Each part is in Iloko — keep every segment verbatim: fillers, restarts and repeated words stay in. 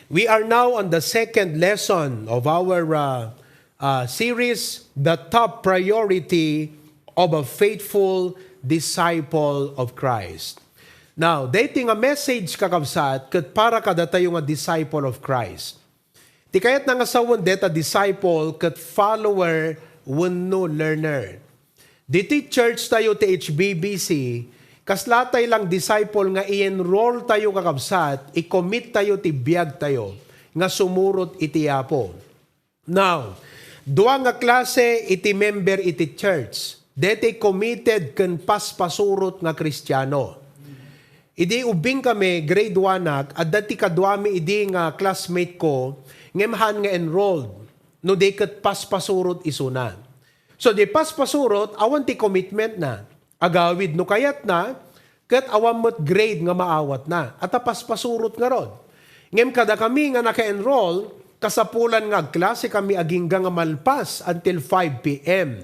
We are now on the second lesson of our uh, uh, series, The Top Priority of a Faithful Disciple of Christ. Now, daytoy nga message, kakabsat, ket para kadatayo nga disciple of Christ. Ti kayatna nga sawen deta disciple ket follower wenno learner. Ditoy church tayo ti H B B C, kasla tay lang disciple nga i-enroll tayo, kakabsat, i-commit tayo ti biag tayo nga sumurot iti Apo. Now, dua nga klase iti member iti church. Deti committed ken paspasurot nga Kristiano. Idi ubbing kami, grade one ak, adda ti kaduami idi nga classmate ko, ngem haan nga enrolled, no di ket paspasurot isuna. So, di paspasurot, awan ti commitment na. Agawid no kayat na, ket awan met grade nga maawat na. At paspasurot ngarud. Ngem kada kami nga naka-enroll, kasapulan nga agklase kami agingga nga malpas until five P M.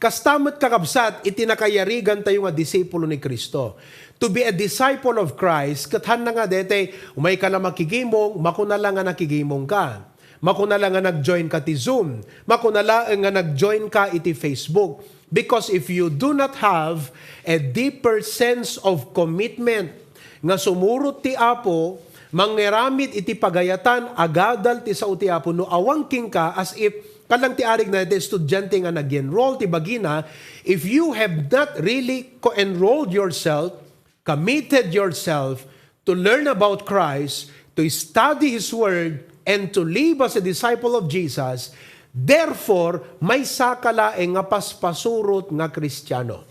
Kasta met, kakabsat, iti nakayarigan tayo nga disipulo ni Cristo. To be a disciple of Christ, ket hanna nga dete, umay ka la makigimong, makuna la nga nakigimong ka. Makuna la nga nag-join ka ti Zoom. Makuna laeng nga nag-join ka iti Facebook. Because if you do not have a deeper sense of commitment nga sumurot ti Apo, mangiramid iti pagayatan, agadal ti sao ti Apo, no awan kenka, as if kalang ti arig na iti estudiante nga nag-enroll ti bagina, if you have not really co-enrolled yourself, committed yourself to learn about Christ, to study His Word, and to live as a disciple of Jesus, therefore, maysa ka laeng nga paspasurot nga Kristiano.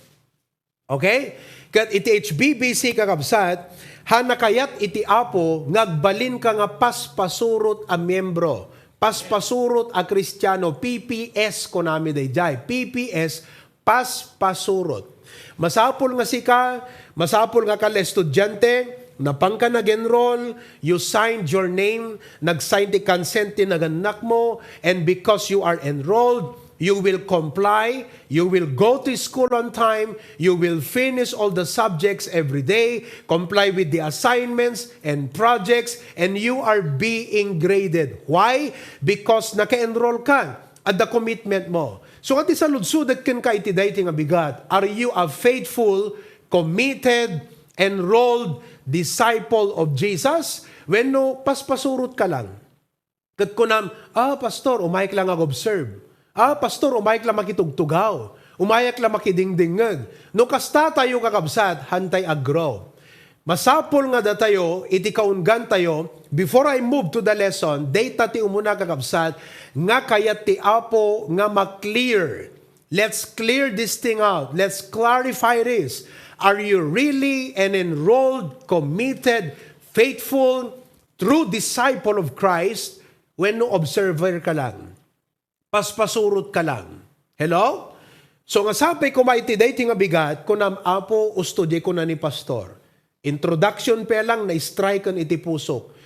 Okay? Ket iti H B B C, kakabsat, haan nga kayat iti Apo nga agbalin ka nga paspasurot a miembro, paspasurot a Kristiano, P P S kunami daydiay, P P S, paspasurot. Masapul nga sika, masapul nga ka la estudiante, napan ka nag-enroll, you signed your name, nag-sign ti consent ti nagannakmo, and because you are enrolled, you will comply, you will go to school on time, you will finish all the subjects every day, comply with the assignments and projects, and you are being graded. Why? Because naka-enroll ka. Adda commitment mo. So, iti saludsodek kenka iti daytoy nga bigat, are you a faithful, committed, enrolled disciple of Jesus? Wenno paspasurot ka lang? Ket kunam, "Ah, pastor, umayek lang ag-observe. Ah, pastor, umayek lang makitugtugaw. Umayek lang makidingdingngeg." No kasta tayo, kakabsat, hantay agro. Masapul nga datayo, iti kaunggan tayo, before I move to the lesson, dayta ti umuna, kakabsat, nga kayat ti Apo nga ma-clear. Let's clear this thing out. Let's clarify this. Are you really an enrolled, committed, faithful, true disciple of Christ? Wenno observer ka lang? Paspasurot ka lang. Hello? So, nga sapay koma iti daytoy nga bigat, kunam, "Apo, usto di kuna ni pastor." Introduction pa lang, na-strike iti pusok.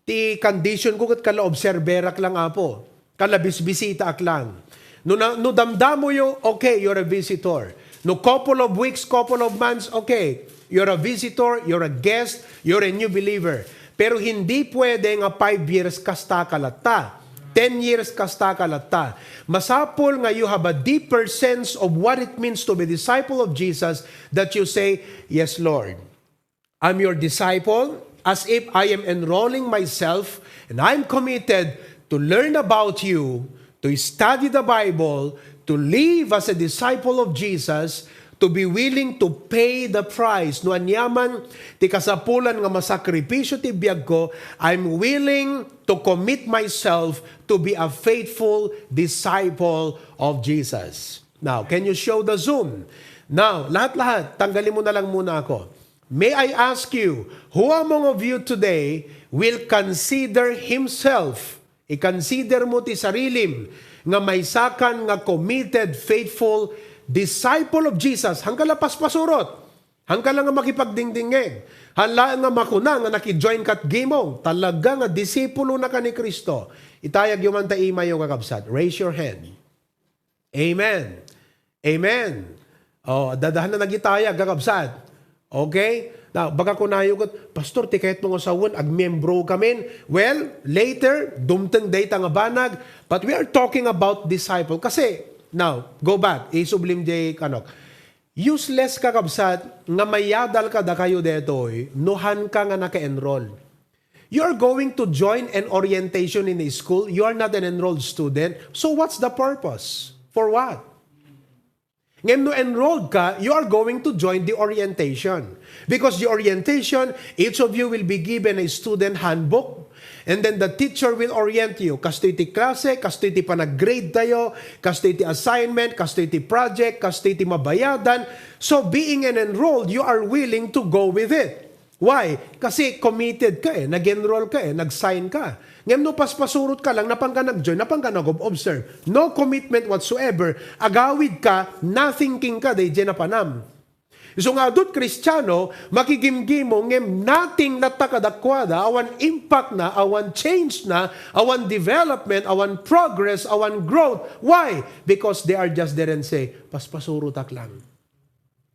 Ti condition ko ket kala observerak lang, Apo. Kala bisbisitaak lang. No, na, no damdamoyo, okay, you're a visitor. No couple of weeks, couple of months, okay, you're a visitor, you're a guest, you're a new believer. Pero hindi pwede nga five years kasta ka latta. Ten years kasta ka latta. Masapul nga you have a deeper sense of what it means to be disciple of Jesus, that you say, "Yes, Lord. I'm your disciple," as if I am enrolling myself, and I'm committed to learn about you, to study the Bible, to live as a disciple of Jesus, to be willing to pay the price. No aniaman ti kasapulan nga masakripisyo ti biag ko, I'm willing to commit myself to be a faithful disciple of Jesus. Now, can you show the Zoom? Now, lahat-lahat, tanggalin mo na lang muna ako. May I ask you, who among of you today will consider himself, i-consider mo ti sarilim nga maysakan nga committed, faithful disciple of Jesus? Hangka la paspasurot. Hangka la nga makipagdingdingngeg. Haan laeng nga makuna nga nakijoin kat gimong. Talaga nga disipulo na ka ni Cristo. Itayag yo man ta imayo, kakabsat. Raise your hand. Amen. Amen. Oh, dadahan na nagitayag, kakabsat. Okay? Now, baka kunayo ket, "Pastor, ti kayatmo nga sawen, agmiembro kamin." Well, later, dumteng dayta nga banag, but we are talking about disciple. Kasi, now, go back, isublim jay kanok. Useless, kakabsat, nga mayadal kadakayo detoy, no hanka nga naka-enroll. You are going to join an orientation in a school, you are not an enrolled student, so what's the purpose? For what? Ngem no enrolled ka, you are going to join the orientation. Because the orientation, each of you will be given a student handbook. And then the teacher will orient you. Kastoy ti klase, kastoy ti panag-grade tayo, kastoy ti assignment, kastoy ti project, kastoy ti mabayadan. So being an enrolled, you are willing to go with it. Why? Kasi committed ka eh, nag-enroll ka eh, nag-sign ka. Ngem no paspasurot ka lang, napan ka nag-join, napan ka nag-observe. No commitment whatsoever. Agawid ka, nothing king ka, dayjay napanam. Isu nga adut Kristiano, makigimgimo, ngem nothing latta kadakuada, awan impact na, awan change na, awan development, awan progress, awan growth. Why? Because they are just there and say, "Paspasurotak lang."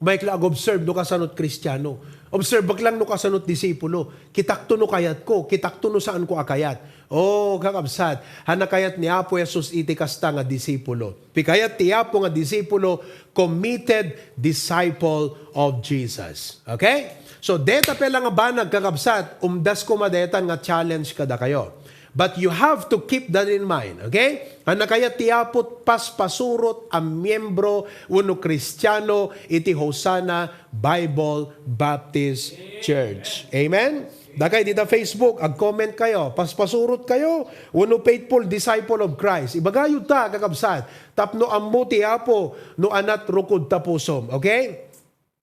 Mayk la ag-observe no kasanot Kristiano. Observe lang no kasanot disipulo. Kitakto no kayatko, kitakto no saanko a kayat. Oh, kakabsat, hanna kayat ni Apo Jesus iti kasta nga disipulo. Pikayat ti Apo nga disipulo, committed disciple of Jesus. Okay? So, deta pay la nga banag, kakabsat, umdas koma detan nga challenge kadakayo. But you have to keep that in mind, okay? Hanna kayat ti Apo paspasurot a miembro wenno Kristiano iti Hosanna Bible Baptist Church. Amen? Dakay dita Facebook, ag-comment kayo, paspasurot kayo, wenno faithful disciple of Christ. Ibagayo ta, kakabsat, tapno ammo ti Apo no anat rukod ta pusom. Okay?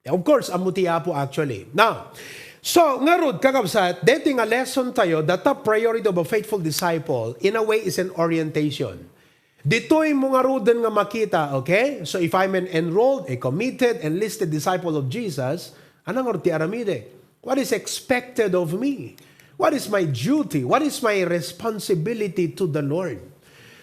Of course, ammo ti Apo actually. Now, so, ngarud, kakabsat, deti nga lesson tayo, the top priority of a faithful disciple, in a way, is an orientation. Ditoy mo ngaruden nga makita, okay? So if I'm an enrolled, a committed, enlisted disciple of Jesus, ano ngarud ti aramide? What is expected of me? What is my duty? What is my responsibility to the Lord?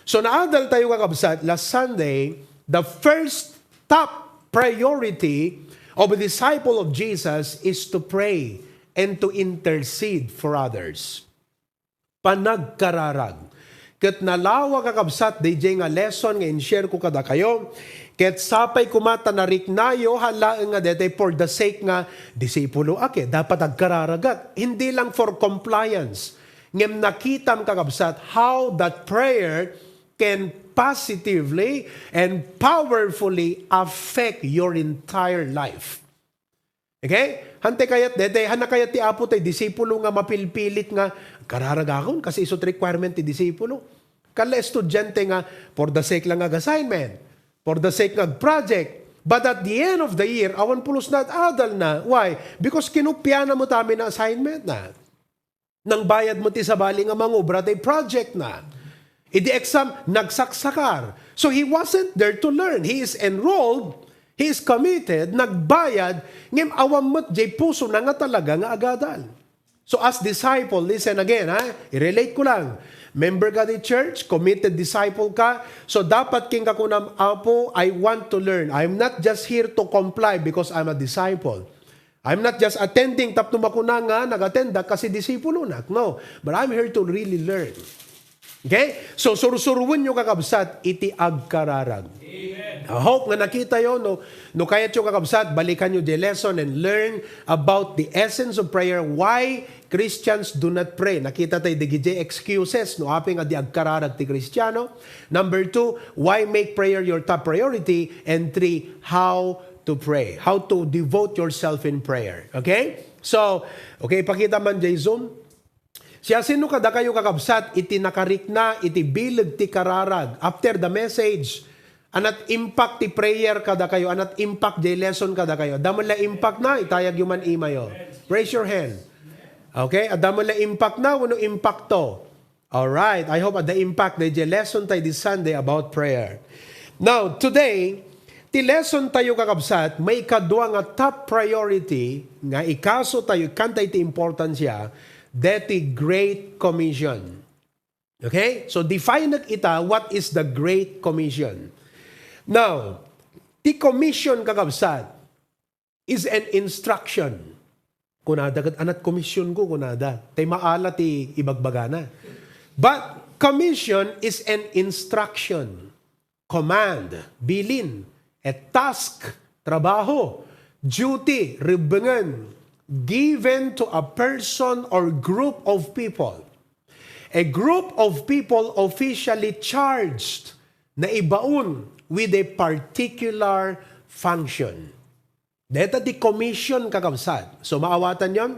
So naadal tayo, kakabsat, last Sunday, the first top priority of a disciple of Jesus is to pray and to intercede for others. Panagkararag. Ket nalawa, kakabsat, dayjay nga lesson nga in-share ko kadakayo. Ket sapay koma ta nariknayo, haan laeng nga daytoy for the sake nga disipuloak, dapat agkararagak. Hindi lang for compliance. Ngem nakitam, kakabsat, how that prayer can positively and powerfully affect your entire life. Okay? Hantay kayat daytoy, hanna kayat ti Apo tay disipulo nga mapilpilit nga, "Kararagakon, kasi isu ti requirement ti disipulo." Kalla estudiante nga, for the sake lang nga assignment, for the sake nga project. But at the end of the year, awan pulos na adal na. Why? Because kinupiana mo tamin na assignment na. Nangbayad mo ti sabali nga mangobra tay project na. Idi exam, nagsaksakar. So he wasn't there to learn. He is enrolled, he is committed, nagbayad, ngem awan met jay puso na nga talaga nga agadal. So as disciple, listen again, ha? I-relate ko lang. Member ka di church, committed disciple ka. So dapat king kakunam, "Apo, I want to learn. I'm not just here to comply because I'm a disciple." I'm not just attending tapno makuna nga nag-attend-ak kasi disipulonak. No, but I'm here to really learn. Okay? So, sursuruenyo, kakabsat, iti agkararag. Amen. I hope nga nakitayo, no, no kayatyo, kakabsat, balikanyo di lesson and learn about the essence of prayer, why Christians do not pray. Nakita tayo, dagiti excuses, no, apay nga di agkararag ti Kristiano. Number two, why make prayer your top priority? And three, how to pray, how to devote yourself in prayer. Okay? So, okay, pakita man jay Zoom. Siasino kadakayo, kakabsat, iti nakarikna iti bileg ti kararag after the message? Anat impact ti prayer kadakayo? Anat impact jay lesson kadakayo? Adda met la impact na, itayagyo man imayo. Raise your hand. Okay? Adda met la impact na, wenno impacto? All right. I hope adda impact dayjay lesson tayo this Sunday about prayer. Now, today, ti lesson tayo, kakabsat, maikadua nga top priority nga ikaso tayo, ikkanta iti importansya, deti Great Commission. Okay? So, define ita, what is the Great Commission? Now, ti commission, kakabsat, is an instruction. Kunada ket, "Anat komisyon ko," kunada. Tay maala ti ibagbagana. But commission is an instruction, command, bilin, a task, trabaho, duty, rebbengen, given to a person or group of people. A group of people officially charged, naibaon with a particular function. Deta ti commission, kakabsat. So, maawatan yon.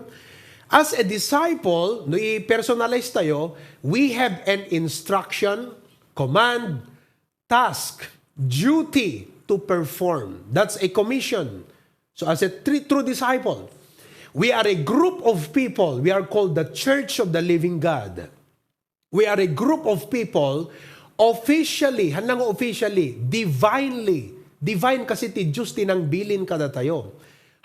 As a disciple, no i-personalize tayo, we have an instruction, command, task, duty to perform. That's a commission. So, as a tri- true disciple, we are a group of people. We are called the Church of the Living God. We are a group of people officially, haan lang nga officially, divinely. Divine kasi ti Dios ti nangbilin kadatayo.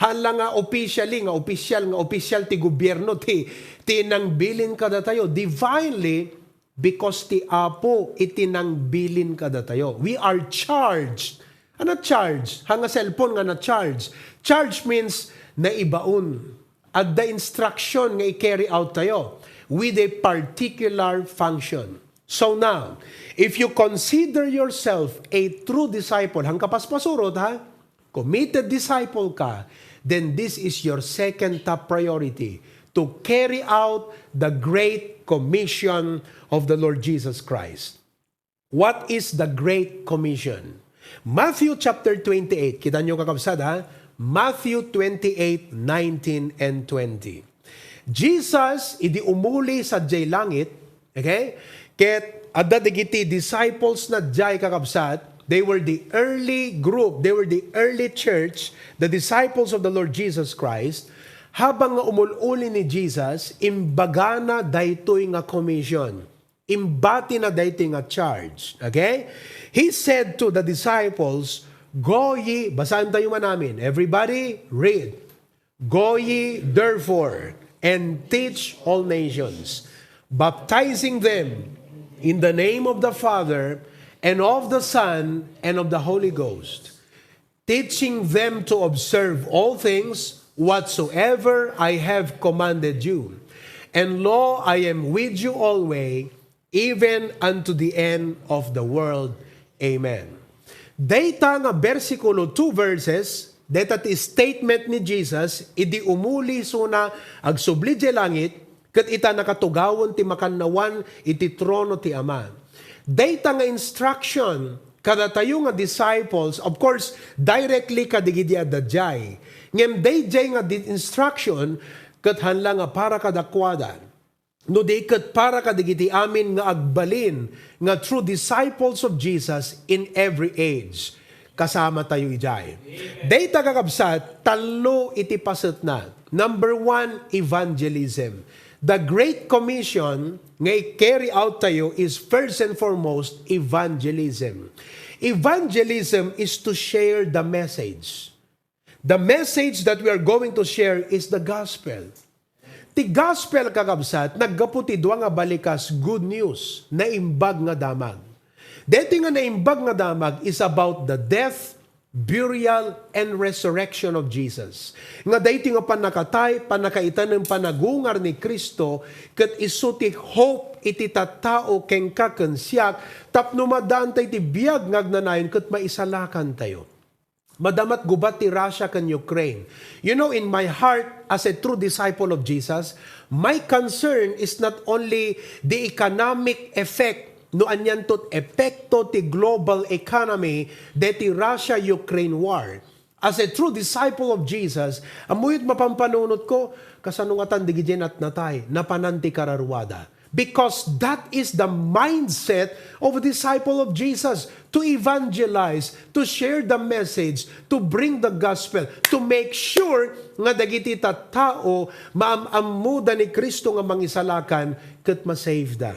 Haan lang nga officially, nga official, nga official ti gobierno ti, ti nangbilin kadatayo. Divinely, because ti Apo iti nangbilin kadatayo. We are charged. Ano charge? Haan nga cellphone nga na-charge. Charge means naibaon. Adda instruction nga i-carry out tayo with a particular function. So now, if you consider yourself a true disciple, haan ka paspasurot, ha? Committed disciple ka, then this is your second top priority, to carry out the great commission of the Lord Jesus Christ. What is the Great Commission? Matthew chapter twenty-eight. Kita nyo, kakabsat, ha? Matthew twenty-eight, nineteen and twenty. Jesus, idi umuli sadiay langit, okay? Ket adda dagiti disciples na diay, kakabsat. They were the early group. They were the early church, the disciples of the Lord Jesus Christ. Habang nga umul-uli ni Jesus, imbagana daytoy nga commission. Imbatina daytoy nga charge. Okay? He said to the disciples, "Go ye," basaen tayo man amin. Everybody, read. "Go ye, therefore, and teach all nations, baptizing them in the name of the Father, and of the Son, and of the Holy Ghost, teaching them to observe all things whatsoever I have commanded you. And lo, I am with you always, even unto the end of the world. Amen." Dayta nga bersikulo, two verses, dayta ti statement ni Jesus, idi umuli isuna agsubli diay langit, ket ita nakatugawen ti makannawan iti trono ti Ama. Dayta nga instruction kadatayo nga disciples, of course, directly kadagidi adda diay. Ngem daydiay nga di-, instruction, ket haan lang nga para kadakuada. No di ket para kadagiti amin nga agbalin nga true disciples of Jesus in every age. Kasama tayo idiay. Dayta, kakabsat, tallo iti pasetna. Number one, evangelism. The Great Commission nga i-carry out tayo is first and foremost evangelism. Evangelism is to share the message. The message that we are going to share is the gospel. Ti gospel, kakabsat, naggapu ti dua nga balikas, good news, naimbag nga damag. Daytoy nga naimbag nga damag is about the death, burial, and resurrection of Jesus. Nga daytoy nga pannakatay, pannakaitanem, panagungar ni Cristo, ket isu ti hope iti tattao kenka ken siak, tapno maaddaantayo ti biag nga agnanayon ket maisalakantayo. Madama't gubat ti Russia ken Ukraine. You know, in my heart, as a true disciple of Jesus, my concern is not only the economic effect, no anianto ti epekto ti global economy deti Russia-Ukraine war. As a true disciple of Jesus, ammoyo ti mapampanunotko, kasano ngatan dagiti natnatay, napanan ti kararuada. Because that is the mindset of a disciple of Jesus, to evangelize, to share the message, to bring the gospel, to make sure nga dagiti tattao maam-ammoda ni Cristo nga mangisalakan ket masaveda.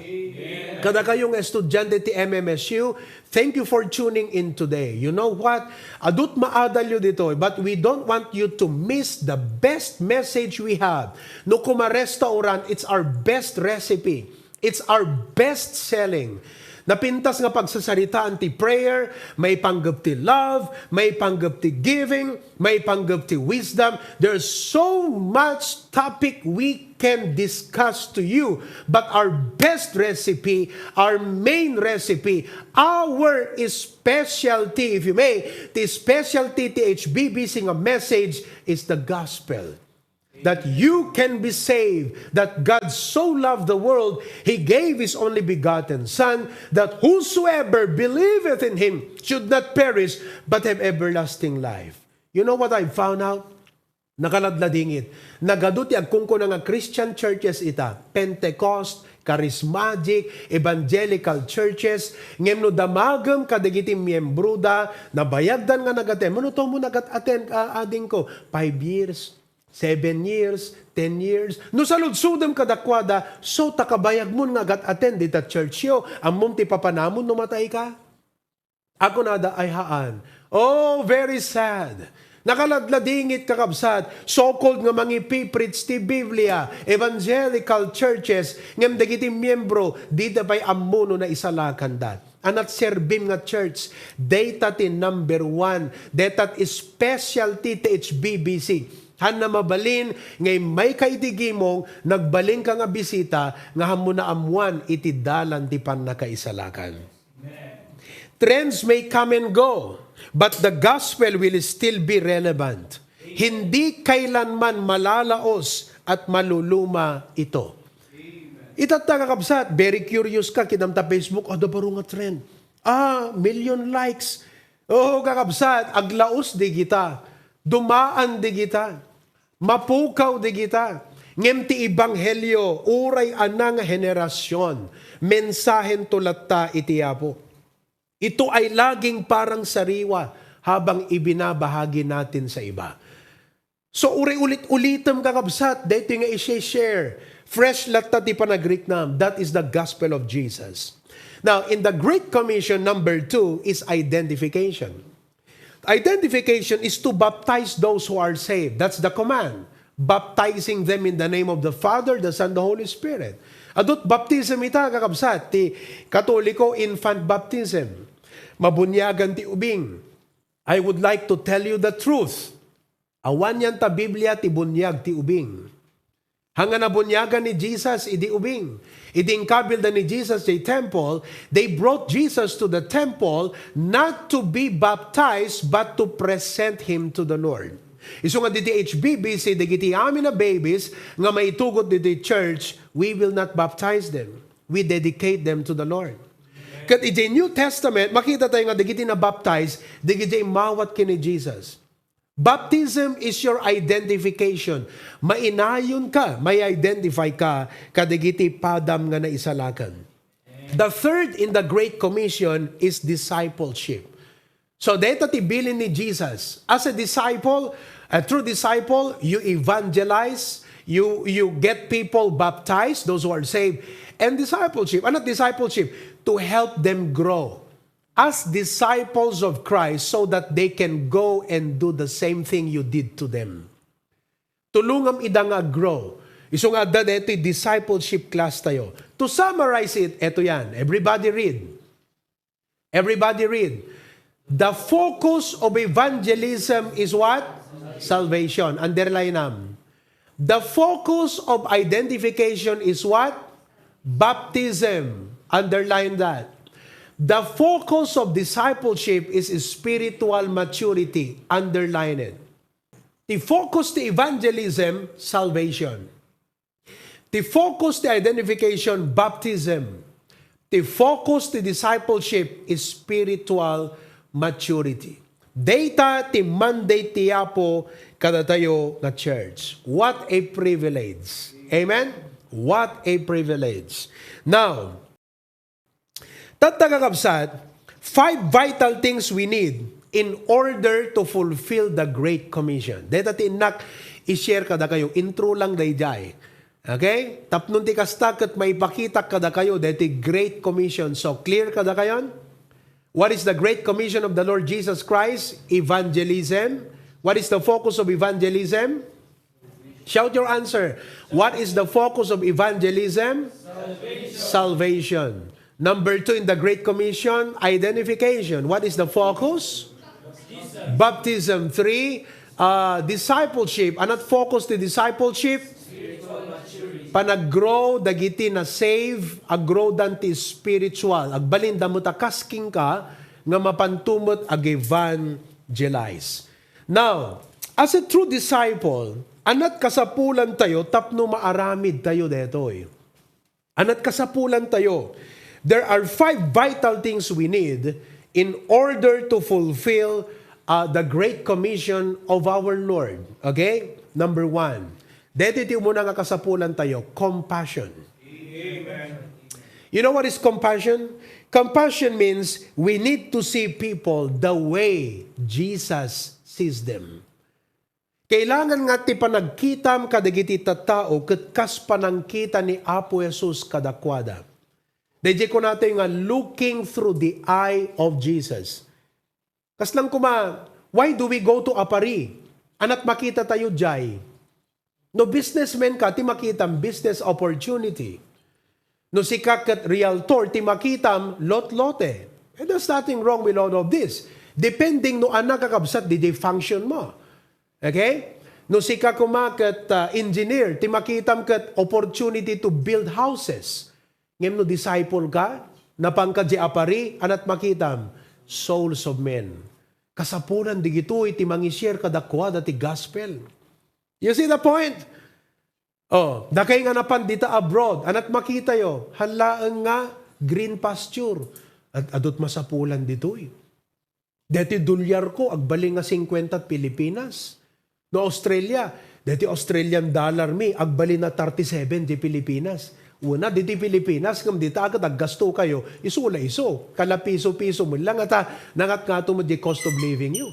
Kadakayo nga estudiante ti M M S U, thank you for tuning in today. You know what? Adut maadalyo ditoy, but we don't want you to miss the best message we have. No kuma restaurant, it's our best recipe. It's our best selling. Napintas nga pagsasaritaan ti prayer, maipanggep ti love, maipanggep ti giving, maipanggep ti wisdom. There's so much topic we can discuss to you. But our best recipe, our main recipe, our specialty, if you may, ti specialty ti H B B C nga message is the gospel. That you can be saved, that God so loved the world, He gave His only begotten Son, that whosoever believeth in Him should not perish, but have everlasting life. You know what I found out? Nakaladladingit. Nagadu ti agkungkuna nga Christian churches ita, Pentecost, Charismatic, Evangelical churches, ngem no damagem kadagiti miembroda, nabayagdan nga nagaten, "Mano to mo nagat-attend, a-, adingko?" Five years, seven years, ten years. No saludsodem kadakuada, "So, ta kabayagmon nga agat-attend dita churchyo, ammom ti papanamon no matay ka?" Ako nada ay haan. Oh, very sad. Nakaladladingit, kakabsat. So-called nga mangipipreach ti Biblia, evangelical churches, ngem dagiti miembro, dida pay ammo no naisalakanda. Anat serbim nga church, dayta ti number one, dayta ti specialty ti H B B C. Hanna mabalin nga immay ka iti gimong, nagbalin ka nga bisita, nga hammo naammuan iti dalan ti pannakaisalakan. Trends may come and go, but the gospel will still be relevant. Hindi kailanman malalaos at maluluma ito. Itatta, kakabsat, very curious ka, kidam ta Facebook, "Adda baro nga trend. Ah, million likes." Oo, kakabsat, aglaos di kita. Dumaan di kita. Mapukaw di kita. Ngem ti ebanghelio, uray anna nga henerasyon, mensahen to latta iti Apo. Ito ay laging parang sariwa habang ibinabahagi natin sa iba. So, uray ulit-ulitem, kakabsat, daytoy nga i-share. Fresh latta ti panagriknam. That is the gospel of Jesus. Now, in the Great Commission, number two is identification. Identification is to baptize those who are saved. That's the command. Baptizing them in the name of the Father, the Son, the Holy Spirit. Adut baptism ita, kakabsat, ti Katoliko, infant baptism. Mabuniagan ti ubing. I would like to tell you the truth. Awan yan ta Biblia ti buniag ti ubing. Hanga nabuniagan ni Jesus idi ubing. Idi inkabilda ni Jesus ti temple, they brought Jesus to the temple not to be baptized but to present him to the Lord. Isu nga diti H B B C, dagiti amin a babies nga maitugot diti church, we will not baptize them. We dedicate them to the Lord. Ket iti New Testament, makita tayo nga dagiti nabaptize, dagiti immawat ken ni Jesus. Baptism is your identification. Mainayon ka, may-identify ka kadagiti padam nga naisalakan. The third in the Great Commission is discipleship. So, dayta ti bilin ni Jesus. As a disciple, a true disciple, you evangelize, you, you get people baptized, those who are saved, and discipleship. Ano discipleship? To help them grow as disciples of Christ so that they can go and do the same thing you did to them. Tulungam ida nga ag-grow. Isu nga adda daytoy discipleship class tayo. To summarize it, eto yan. Everybody read. Everybody read. The focus of evangelism is what? Salvation. Underline am. The focus of identification is what? Baptism. Underline that. The focus of discipleship is spiritual maturity. Underline it. The focus to evangelism, salvation. Ti focus ti identification, baptism. Ti focus ti discipleship is spiritual maturity. Dayta ti mandate ti Apo kadatayo nga church. What a privilege. Amen? What a privilege. Now, tatta, kakabsat, five vital things we need in order to fulfill the Great Commission. Dayta ti innak i-share kadakayo, intro lang dayjay. Okay? Tapno ti kasta ket maipakitak kadakayo daytoy Great Commission. So, clear kadakayon? What is the Great Commission of the Lord Jesus Christ? Evangelism. What is the focus of evangelism? Shout your answer. What is the focus of evangelism? Salvation. Number two, in the Great Commission, identification. What is the focus? Baptism. Three, uh, discipleship. Anat focus ti discipleship? Panaggrow dagiti na-save, aggrowdan ti spiritual. Agbalinda met a kas kenka nga mapanto met ag-evangelize. Now, as a true disciple, anat kasapulantayo tapno maaramidtayo detoy. Anat kasapulantayo. There are five vital things we need in order to fulfill, uh, the Great Commission of our Lord. Okay? Number one, deti ti umuna nga kasapulantayo, compassion. You know what is compassion? Compassion means we need to see people the way Jesus sees them. Kailangan nga ti panagkitam kadagiti tattao ket kas panangkita ni Apo Jesus kadakuada. Daydiay kunatayo nga looking through the eye of Jesus. Kasla koma, why do we go to Aparri? Anat makitatayo diay. No businessman ka, ti makitam business opportunity. No sika ket realtor, ti makitam lotlote. And there's nothing wrong with all of this. Depending no anna kakabsat, diay function mo. Okay? No sika koma ket, uh, engineer, ti makitam ket opportunity to build houses. Ngem no disciple ka, napanka diay Aparri, anat makitam? Souls of men. Kasapulan digitoy ti mangi-share kadakuada ti gospel. You see the point? Oh, dakay nga napan dita abroad, anat makitayo, han laeng nga green pasture. At adut masapulan ditoy. Deti dolyar ko, agbalin nga singkwenta ti Pilipinas. No Australia, deti Australian dollar mi, agbalin a thirty-seven ti Pilipinas. Una, deti Pilipinas, ngem dita ket aggasto kayo, isu la isu. Kala piso-piso mo lang, ata, nangat-ngato mo di cost of living you.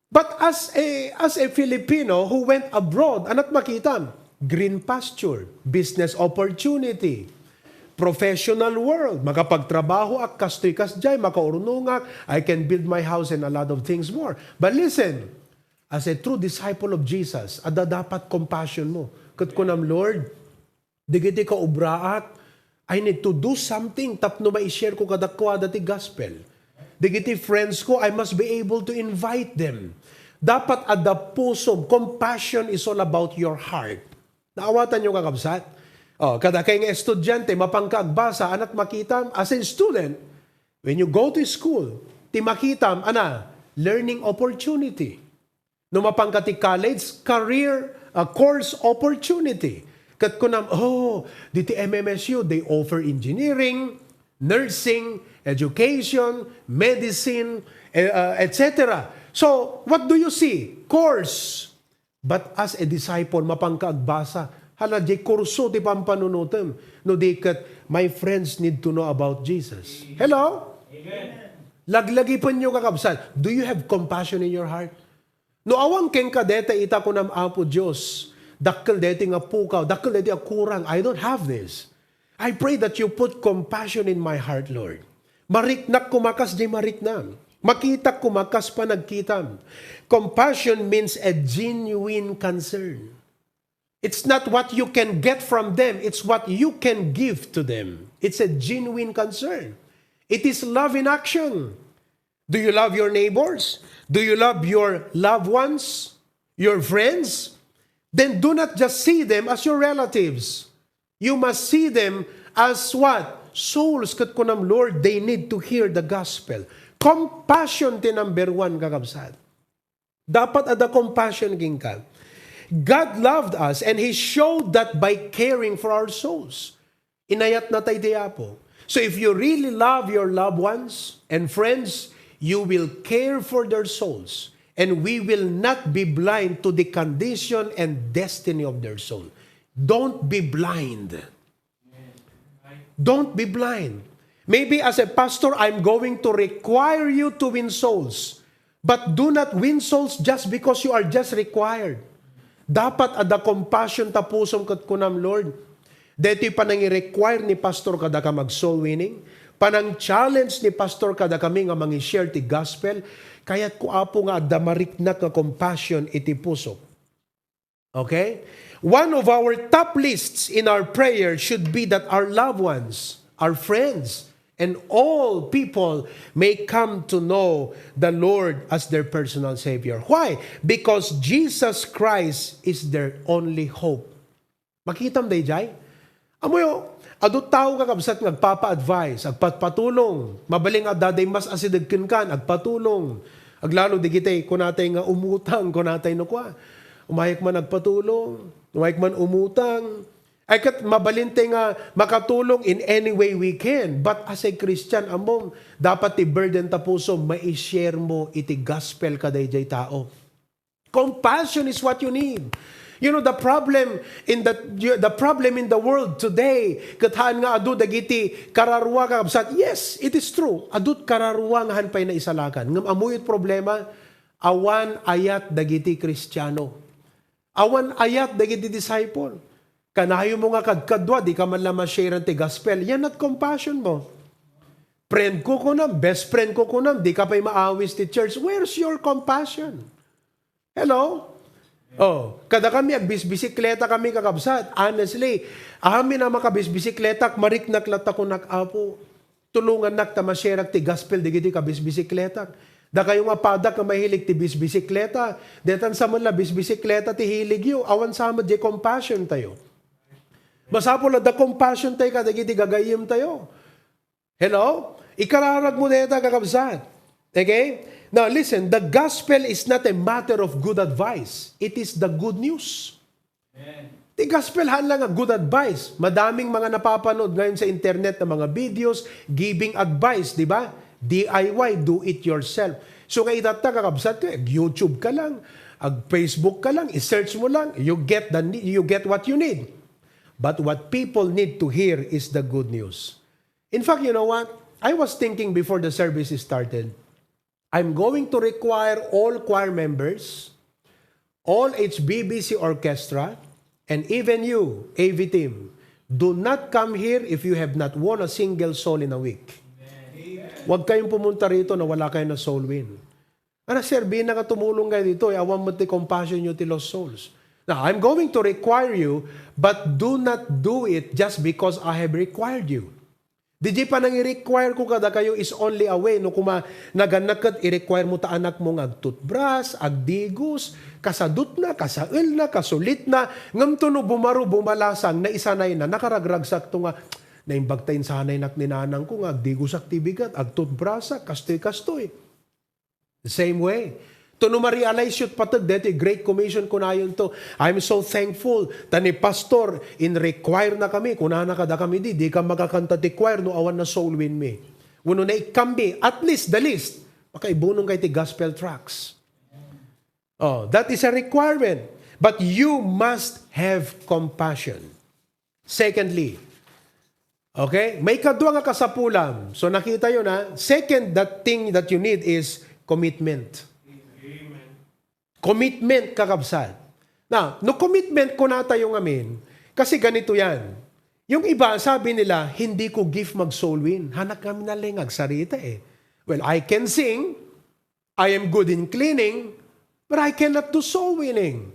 But as a, as a Filipino who went abroad, anat makitam? Green pasture, business opportunity, professional world, makapagtrabaho ak, kastoy kasdiay, makaurnongak, I can build my house and a lot of things more. But listen, as a true disciple of Jesus, adda dapat compassion mo. Ket kunam, Lord, digiti kaubraak, I need to do something tapno mai-share ko kadakuada ti gospel. Digiti friends ko, I must be able to invite them. Dapat adda pusom. Compassion is all about your heart. Naawatan niyo, kakabsat? Oh, kadakay nga estudiante, mapanka agbasa, anat makitam, as a student, when you go to school, ti makitam, ana, learning opportunity. No mapanka ti college, career, uh, course opportunity. Ket kunam, oh, diti M M S U, they offer engineering, nursing, education, medicine, eh, uh, et cetera. So, what do you see? Course. But as a disciple, mapanka agbasa, hala, di kurso ti pampanunutem. No di ket, my friends need to know about Jesus. Hello? Amen. Laglagipen niyo, kakabsat. Do you have compassion in your heart? No awan kenka deta ita, kunam, Apo Dios, dakkel deti nga pukaw, dakkel deti a kurang. I don't have this. I pray that you put compassion in my heart, Lord. Mariknak koma kas di mariknam. Makitak koma kas panagkitam. Compassion means a genuine concern. It's not what you can get from them, it's what you can give to them. It's a genuine concern. It is love in action. Do you love your neighbors? Do you love your loved ones? Your friends? Then do not just see them as your relatives. You must see them as what? Souls. Ket kunam, Lord, they need to hear the gospel. Compassion ti number one, kakabsat. Dapat adda compassion kenka. God loved us and He showed that by caring for our souls. Inayatna tay ti Apo. So if you really love your loved ones and friends, you will care for their souls. And we will not be blind to the condition and destiny of their soul. Don't be blind. Don't be blind. Maybe as a pastor, I'm going to require you to win souls. But do not win souls just because you are just required. Dapat adda compassion ta pusom ket kunam, Lord, daytoy panangi-require ni pastor kadakami a soul winning, panang-challenge ni pastor kadakami nga mangi-share ti gospel, kayatko, Apo, nga adda mariknak nga compassion iti pusok. Okay? One of our top lists in our prayer should be that our loved ones our friends, and all people may come to know the Lord as their personal Savior. Why? Because Jesus Christ is their only hope. Makitam dayjay? Amoyo, adu tao, kakabsat, nga agpapa-advise, agpatpatulong. Mabalin nga adda diay mas asideg kenka, agpatulong. Aglalo dagiti kunatay nga umutang, kunatay no kua. Umayek man agpatulong, umayek man umutang. Ay ket mabalin tay nga makatulong in any way we can. But as a Christian, ammom, dapat ti burden ta puso, mai-share mo iti gospel kadayjay tao. Compassion is what you need. You know, the problem in the, the problem in the world today, ket haan nga adu dagiti kararua, kakabsat. Yes, it is true. Adut kararua nga han pay naisalakan. Ngem ammoyo ti problema, awan ayat dagiti Kristiano. Awan ayat dagiti disciple. Kanayon mo nga kadkadua, di ka man la ma-share ti gospel. Yan not compassion mo. Friend ko kunam, best friend ko kunam, di ka pay maawis ti church. Where's your compassion? Hello? Oh, kada kami agbisbisikleta kami, kakabsat. Honestly, amin a makabisbisikletak, mariknak latta kunak, Apo, tulongannak ta ma-shareak ti gospel dagiti kabisbisikletak. Dakayo nga padak nga mahilig ti bisbisikleta, detan sa man la bisbisikleta ti hiligyo, awan sa met diay compassion tayo. Masapul a adda compassion tayo kadagiti gagayyem tayo. Hello? Ikararag mo dayta, kakabsat. Okay? Now, listen, the gospel is not a matter of good advice. It is the good news. Ti gospel, haan lang nga good advice. Madaming mga napapanood ngayon sa internet na mga videos, giving advice, di ba? D I Y, do it yourself. So, nga itatta, kakabsat ko, ag-YouTube ka lang, ag-Facebook ka lang, i-search mo lang, you get the ne-, you get what you need. But what people need to hear is the good news. In fact, you know what? I was thinking before the service started, I'm going to require all choir members, all H B B C orchestra, and even you, A V team, do not come here if you have not won a single soul in a week. Huwag kayong pumunta rito na wala kayo na soul win. Ana, sir, bina nga tumulong kayo dito, eh, awan met ti compassion nyo ti lost souls. Now, I'm going to require you, but do not do it just because I have required you. Di, di panangi-require ko kadakayo is only a way, no, kuma nagannak ket i-require mo ta anakmo nga agtutbras, agdigos, kasadutna, kasaelna, kasulitna, ngem to no bumaro, bumalasang, naisanayna, nakaragragsakto nga, naimbag ta insanaynak ni nanangko nga agdigosak ti bigat, agtutbrasak, kastoy-kastoy. The same way. To no ma-realize yo't pateg daytoy Great Commission, kunayonto, "I'm so thankful ta ni Pastor, in-require na kami, kunana kadakami di, di ka makakanta ti choir no awan na soul win mi." Wenno naikkammi, at least, the least, makaibunong kay ti gospel tracts. Oh, that is a requirement. But you must have compassion. Secondly, okay, maikadua nga kasapulam. So, nakita yo na, second, that thing that you need is commitment. Commitment, kakabsat. Now, no commitment, kuna tayo ngamin, kasi ganito yan. Yung iba, sabi nila, "Hindi ko gift mag-soul win." Hanak ngamin na lang agsarita eh. "Well, I can sing, I am good in cleaning, but I cannot do soul winning."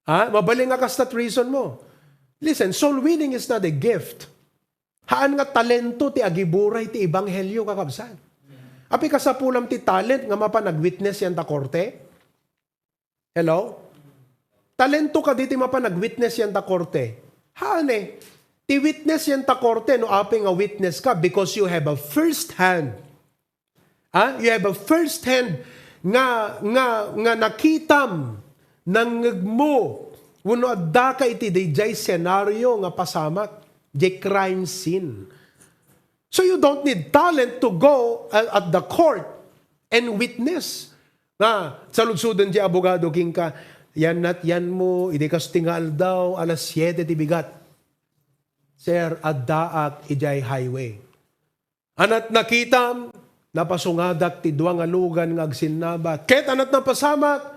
Ha? Mabalin nga kastat reason mo. Listen, soul winning is not a gift. Haan nga talento ti agiburay ti ebanghelyo, kakabsat. Apay kasapulam ti talent nga mapan nag-witness yan ta korte? Hello? Talento kadi ti mapan nag-witness yan ta korte? Haan eh. Ti witness yan ta korte, no apay nga witness ka because you have a first hand Ha? You have a first hand nga, nga, nga nakitam, nangngegmo, wenno addaka iti dayjay senaryo nga pasamak, jay crime scene. So you don't need talent to go, uh, at the court and witness. Nga, saludsoden jay abogado kenka, "Yan nat yan mo, idi kastoy nga aldaw, alas siete ti bigat. Sir, addaak idiay highway." Anat nakitam, napasungadak ti dua nga lugan nga agsinnabat. Ket anat napasamak,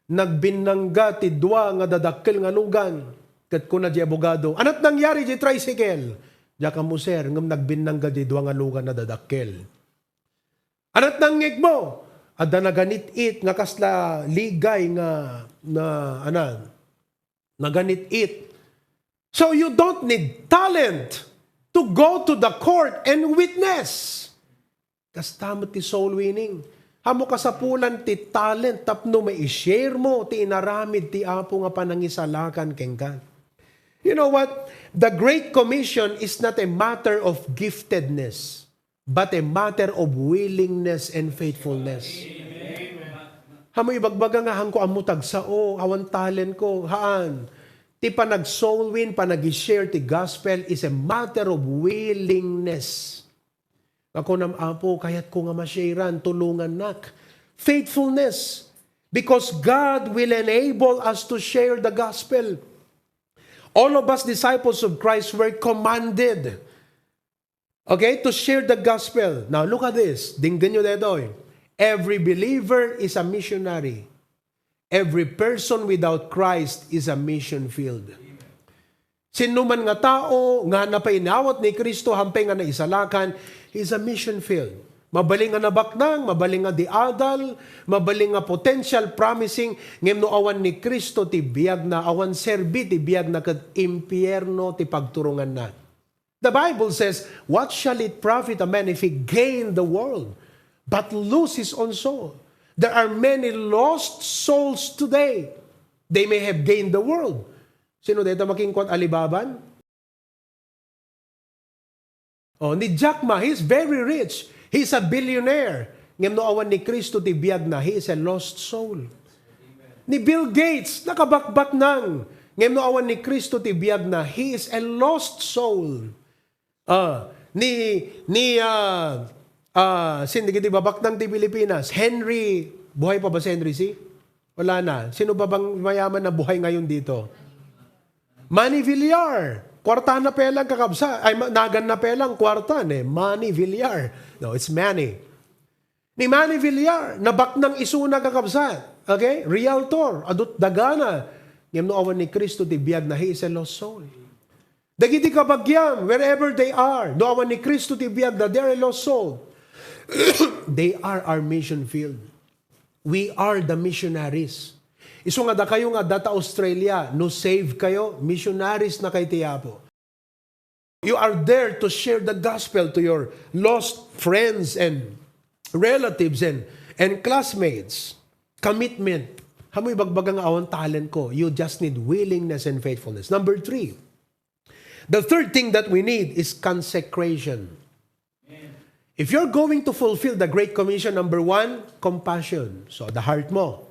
nagbinnangga ti dua nga dadakkel nga lugan. Ket kuna di abogado, "Anat nangyari di tricycle?" "Diak ammo, sir, ngem nagbinnangga di dua nga lugan a dadakkel." "Anat nangngegmo?" "Adda naganit-it nga kasla ligay nga, na, anan, naganit-it." So you don't need talent to go to the court and witness. Kasta met ti soul winning. Ammom, kasapulan ti talent tapno mai-share mo ti inaramid ti Apo nga panangisalakan kenka. You know what? The Great Commission is not a matter of giftedness, but a matter of willingness and faithfulness. Ammom, ibagbaga nga, "Haanko ammo tagsao, awan talent ko." Haan. Ti panag-soul win, panag-share ti gospel is a matter of willingness. Nga kunam, "Apo, kayatko nga ma-sharean, tulongannak." Faithfulness. Because God will enable us to share the gospel. All of us disciples of Christ were commanded, okay, to share the gospel. Now, look at this. Denggenyo daytoy. Every believer is a missionary. Every person without Christ is a mission field. Sinno man nga tao nga napainawat ni Cristo, haanpay nga naisalakan, is a mission field. Mabalin nga nabaknang, mabalin nga diadal, mabalin nga potential promising, ngem no awan ni Cristo ti biagna, awan serbi ti biagna, ket impierno ti pagturonganna. The Bible says, "What shall it profit a man if he gain the world, but lose his own soul?" There are many lost souls today. They may have gained the world. Sino dayta makinkuan, Alibaban? Oh, ni Jack Ma, he's very rich. He's a billionaire. Ngem no awan ni Cristo ti biagna, he is a lost soul. Ni Bill Gates, nakabakbaknang. Ngem no awan ni Cristo ti biagna, he is a lost soul. Ah, ni, ni, ah, ah, sin dagiti babaknang ti Pilipinas, Henry, buhay pa ba si Henry C? Wala na. Sino ba bang mayaman na buhay ngayon dito? Manny Villar. Kwartana pay lang, kakabsat. Ay, ma-, naganna pay lang, kwarta, ne. Manny Villar. No, it's Manny. Ni Manny Villar, nabaknang isuna, kakabsat. Okay? Realtor, adu ti dagana. Ngem no awan ni Cristo ti biagna, he is a lost soul. Dagiti kabagiam, wherever they are, no awan ni Cristo ti biagna, they are a lost soul. They are our mission field. We are the missionaries. Isu nga dakayo nga adda ta Australia, no saved kayo, missionaries na kay ti Apo. You are there to share the gospel to your lost friends and relatives and, and classmates. Commitment. Ammom, ibagbaga nga awan talent ko. You just need willingness and faithfulness. Number three, the third thing that we need is consecration. If you're going to fulfill the Great Commission, number one, compassion. So, the heart mo.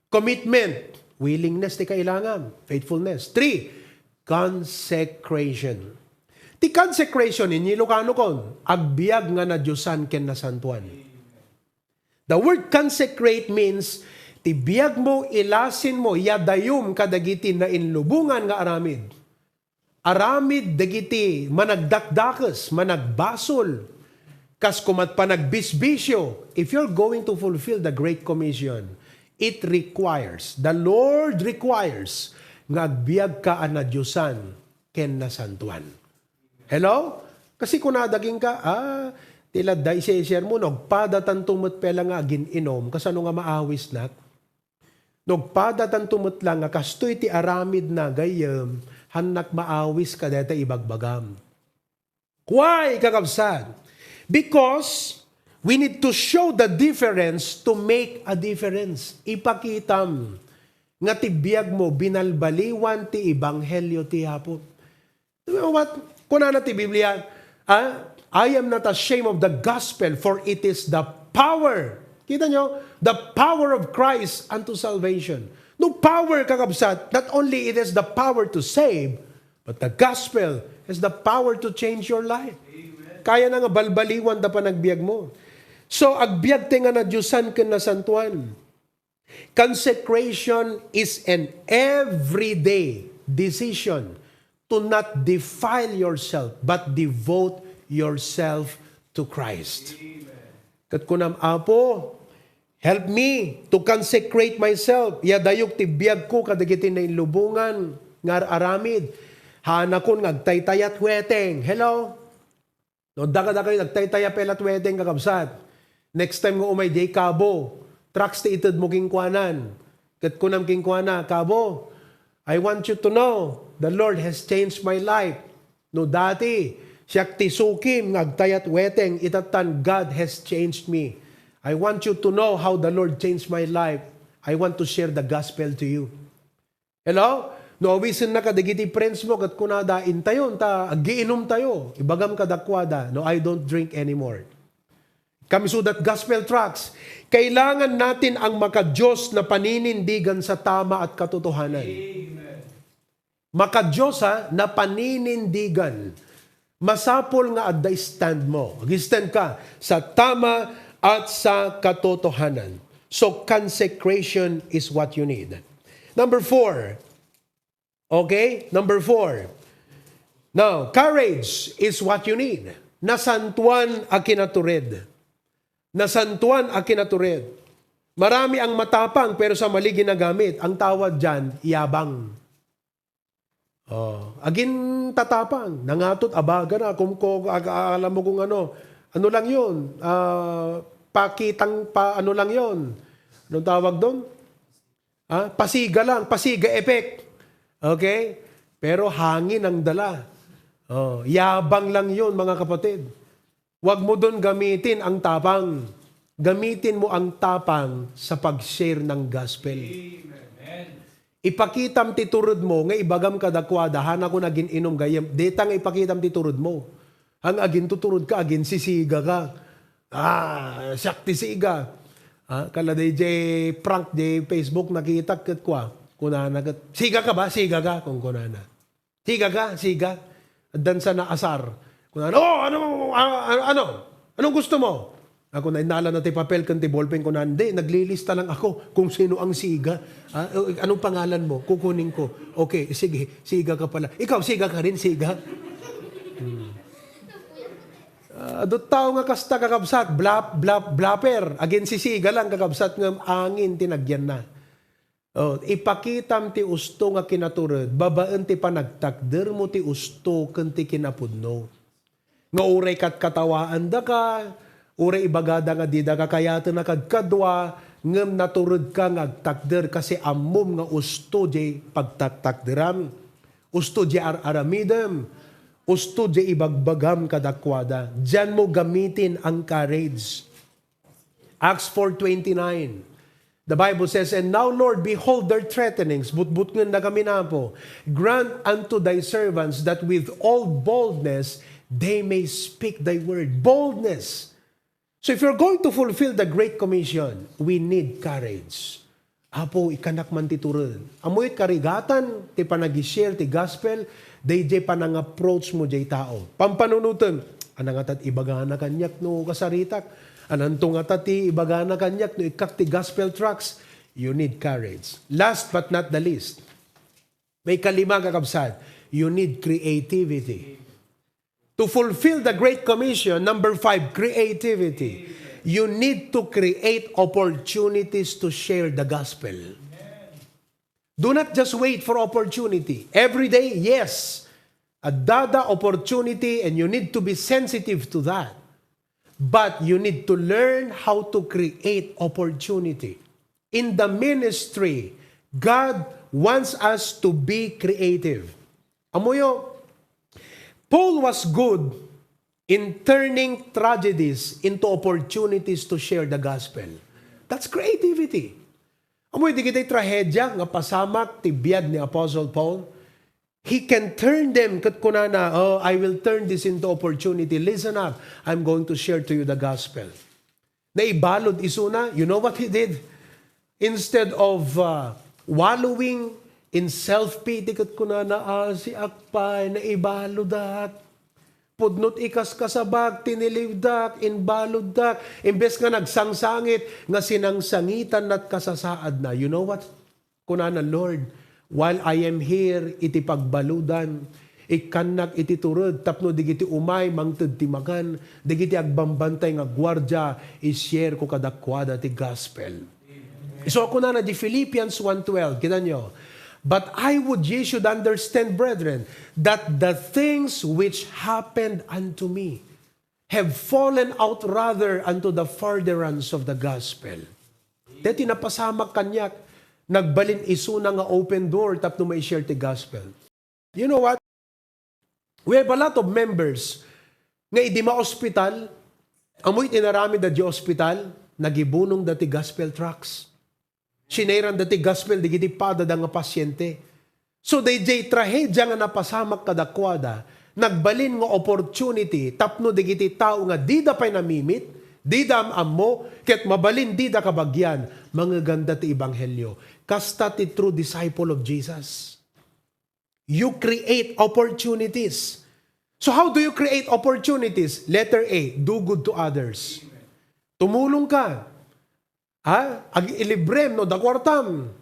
Commitment, willingness ti kailangan, faithfulness. Three, consecration. Ti consecration, iti Ilocano kon, agbiag nga nadiosan ken nasantuan. The word consecrate means, ti biag mo, ilasin mo, yadayum kadagiti nainlubongan nga aramid. Aramid dagiti managdakdakes, managbasol, kas koma ti panagbisbisio. If you're going to fulfill the Great Commission, it requires, the Lord requires, nga agbiagka a nadiosan ken nasantuan. Hello? Kasi kunada kenka, "Ah, ti ladda iti sermon, agpadatanto met pay lang nga agin-inom, kasano nga maawisnak?" No agpadatanto met lang nga kastoy ti aramidna gayyem, haannak maawis kadayta ibagbagam. Why, kakabsat? Because we need to show the difference to make a difference. Ipakitam nga ti biag mo binalbaliwan ti ebanghelio ti Apo. You know what? Kunana ti Biblia, ah, "I am not ashamed of the gospel, for it is the power." Kita nyo? "The power of Christ unto salvation." No power, kakabsat, not only it is the power to save, but the gospel has the power to change your life. Kaya na nga balbaliwan ta panagbiag mo. So, agbiag ti nga nadiosan ken nasantuan. Consecration is an everyday decision to not defile yourself, but devote yourself to Christ. Ket kunam, "Apo, help me to consecrate myself." Yadayuk ti biagko kadagiti nainlubongan nga ar-aramid. Haanakon nga agtaytayat wedding. Hello? No, dakadakayo, nagtaytaya pay la't wedding, kakabsat. Next time nga umay, diay kabo, trucks ti itedmo kenkuanan. Ket kunam kenkuana, "Kabo, I want you to know, the Lord has changed my life. No dati, Siak ti sukim nga agtayat weteng, itatan, God has changed me. I want you to know how the Lord changed my life. I want to share the gospel to you. Hello? No, awisenna kadagiti friends mo, ket kunada, "Intayon ta, aggiinumtayo." Ibagam kadakuada, "No, I don't drink anymore." Kami sudat gospel tracts. Kailangan natin ang makadios na paninindigan sa tama at katotohanan. Amen. Makadios, ha, na paninindigan. Masapul nga adda stand mo. Ag-stand ka sa tama at sa katotohanan. So, consecration is what you need. Number four. Okay? Number four. Now, courage is what you need. Nasantuan a kinatured. Nasantuan a kinatured. Marami ang matapang pero sa mali ginagamit. Ang tawag diyan, yabang. Oh, agin tatapang. Nangatot, abaga na, kumko, ag-, alam mo kung ano. Ano lang yun? Ah, pakitang pa, ano lang yun? Anong tawag doon? Ah, pasiga lang, pasiga effect. Okay? Pero hangin ang dala. Oh, yabang lang yun, mga kapatid. Huwag mo doon gamitin ang tapang. Gamitin mo ang tapang sa pag-share ng gospel. Amen. Ipakitam ti tured mo nga ibagam kadakuada, "Hanakon agin-inum gayyem." Dita nga ipakitam ti tured mo. Ang agintutured ka, aginsisiga ka. "Ah, siak ti siga." Ah, kala D J Frank, di Facebook, nakitak ket kua. Kunana ket, "Siga ka ba? Siga ka?" Kung kunana. "Siga ka, siga." Addan sana asar. Kunana, "Oh, ano, ano, ano, ano? Anong gusto mo?" Ako na, innala na ti papel ken ti ballpen, kunana, "Hindi, naglilista lang ako kung sino ang siga. Ah, o, anong pangalan mo? Kukunin ko." "Okay, sige, siga ka pala. Ikaw, siga ka rin, siga?" Hmm. Ah, adu tao nga kasta, kakabsat, blap-, blap-, blapper. Aginsisiga lang, kakabsat, ngem angin ti nagyanna. Oh, ipakitam ti usto nga kinatured, babaen ti panagtakdermo ti usto ken ti kinapudno. Nga uray katkatawaandaka, uray ibagada nga dida kakayatena kadkadua, ngem naturedka nga agtakder kasi ammom nga usto diay pagtaktakderam, usto diay ar-aramidem, usto diay ibagbagam kadakuada. Dianmo gamitin ang courage. Acts four twenty-nine. The Bible says, "And now, Lord, behold their threatenings." Butbutngen na kami, Apo. "Grant unto thy servants that with all boldness they may speak thy word." Boldness. So if you're going to fulfill the Great Commission, we need courage. "Apo, ikkanak man ti tured." Ammoyo ti karigatan ti panag-share ti gospel, daydiay panang-approach mo diay tao. Pampanunoten, "Ania ngata ti ibagana kaniak no kasaritak? Ananto ngata ti ibagana kaniak no ikkak ti gospel tracts?" You need courage. Last but not the least, may kalima, kakabsat, you need creativity. To fulfill the Great Commission, number five, creativity. You need to create opportunities to share the gospel. Do not just wait for opportunity. Every day, yes. Addada opportunity, and you need to be sensitive to that. But you need to learn how to create opportunity. In the ministry, God wants us to be creative. Ammoyo, Paul was good in turning tragedies into opportunities to share the gospel. That's creativity. Ammoyo, dagiti trahedia nga pasamak ti biag ni Apostle Paul, he can turn them, ket kunana, "Oh, I will turn this into opportunity. Listen up, I'm going to share to you the gospel." Naibalud isuna, you know what he did? Instead of, uh, wallowing in self-pity, ket kunana, "Ah, siak pay, naibaludak. Pudno ti kaskasabak, tiniliwdak, imbaluddak." Imbes nga nagsangsangit, nga sinangsangitanna ti kasasaadna. You know what? Kunana, "Lord, while I am here iti pagbaludan, ikkannak iti tured tapno dagiti umay mangted ti makan, dagiti agbambantay nga guardia, i-share ko kadakuada ti gospel." So, kunana di Philippians one twelve, kita nyo, "But I would ye should understand, brethren, that the things which happened unto me have fallen out rather unto the furtherance of the gospel." Deti napasamak kaniak, nagbalin isuna nga open door tapno mai-share ti gospel. You know what? We have a lot of members nga idi maospital, amoy inaramid da di ospital, nagibunong da ti gospel tracts. Sinairan da ti gospel digiti pada da nga pasyente. So, dayjay trahedia nga napasamak kadakuada, nagbalin nga opportunity tapno digiti tao nga dida pay namimit, dida am-ammo, ket mabalin dida kabagian, mangeganda ti ebanghelio. Kasta ti true disciple of Jesus. You create opportunities. So how do you create opportunities? Letter A, do good to others. Tumulong ka. Ha? Ag-ilibrem no da kuartam.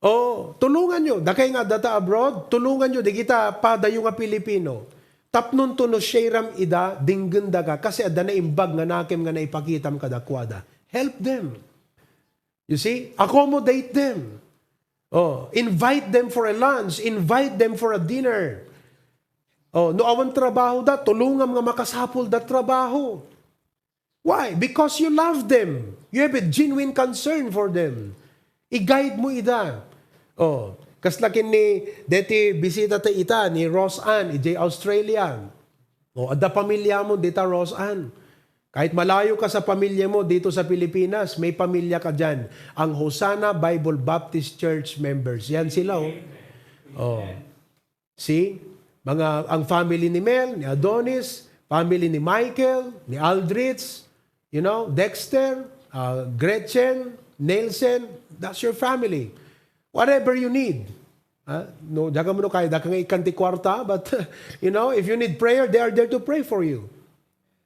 O, tulungan nyo. Dakay nga data abroad, tulungan nyo. Digita padayo nga Pilipino. Tapnon to no sharam ida, dinggen da ka. Kasi adda naimbag nga nakem nga naipakitam kadakuada. Help them. You see? Accommodate them. Oh, invite them for a lunch. Invite them for a dinner. Oh, no awan trabaho da, tulungam nga makasapul da trabaho. Why? Because you love them. You have a genuine concern for them. I-guide mo ida. Oh, kasla ken ni deti bisita ta ita ni Rose Ann, ijay Australia. Oh, adda pamilya mo dita, Rose Ann. Kahit malayo ka sa pamilya mo dito sa Pilipinas, may pamilya ka dyan. Ang Hosanna Bible Baptist Church members. Yan sila, oh. Oh. See? Mga, ang family ni Mel, ni Adonis, family ni Michael, ni Aldrich, you know, Dexter, uh, Gretchen, Nelson, that's your family. Whatever you need. Ha? No, diak ammo no kaya, daka nga ikkan ti kuarta, but, you know, if you need prayer, they are there to pray for you.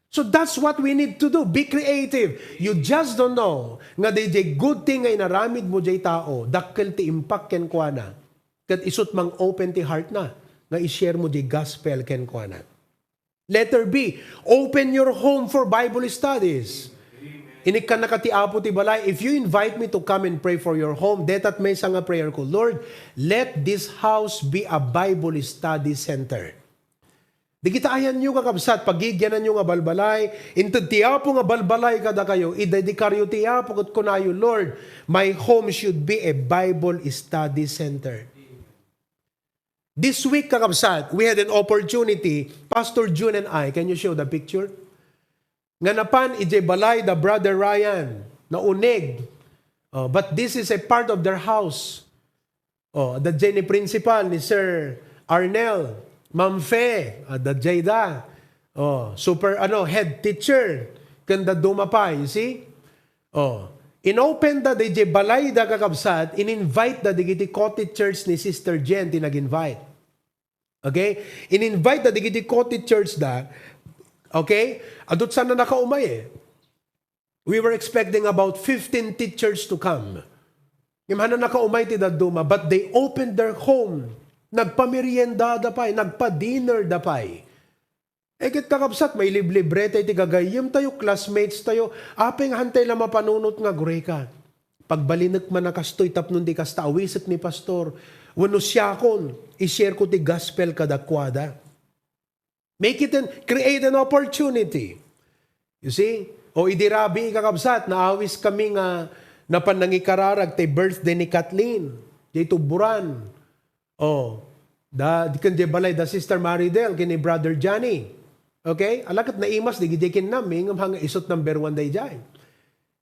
So that's what we need to do. Be creative. You just don't know nga di, di good thing nga inaramid mo jay tao, dakkel ti impact kenkuana. Ket isut mang open ti heart na nga i-share mo di gospel kenkuana. Letter B, open your home for Bible studies. Inikkan na ka ti Apo ti balay. If you invite me to come and pray for your home, detat maysa nga prayer ko, Lord, let this house be a Bible study center. Digita ayanyo, kakabsat, pagigiananyo nga balbalay, inted ti Apo nga balbalay kadakayo, idedikaryo ti Apo, ket kunayo, Lord, my home should be a Bible study center. This week, kakabsat, we had an opportunity, Pastor Jun and I, can you show the picture? Nga napan ijay balay da Brother Ryan, nauneg. Oh, but this is a part of their house. Oh, adda jay ni principal, ni Sir Arnel, Ma'am Fe, adda jay da. Oh, super, ano, head teacher, ken dadduma pay, you see? Oh, inopen da dayjay balay da, kakabsat, in-invite da digiti cottage church ni Sister Jen ti nag-invite. Okay? In-invite da digiti cottage church da. Okay? Adut sana nakaumay eh. We were expecting about fifteen teachers to come. Ngem hana nakaumay ti dadduma, but they opened their home. Nagpamerienda da pay, nagpa-dinner da pay. Eh, ket kakabsat, mailiblibre tay ti gagayyem tayo, classmates tayo. Apay nga hantay la mapanunot nga agureka. Pagbalinek man a kastoy tapno di kasta awisek ni pastor. Wenno siakon, i-share ko ti gospel kadakuada. Make it an, create an opportunity. You see? O idi rabii, kakabsat, naawis kami nga napan nangikararag tay birthday ni Kathleen. Jay tuburan. Oh, da, di ken di balay da Sister Maridel, ken ni Brother Johnny. Okay? Ala ket naimas, di gidi ken nami, ngem hanga isut number one dayjay.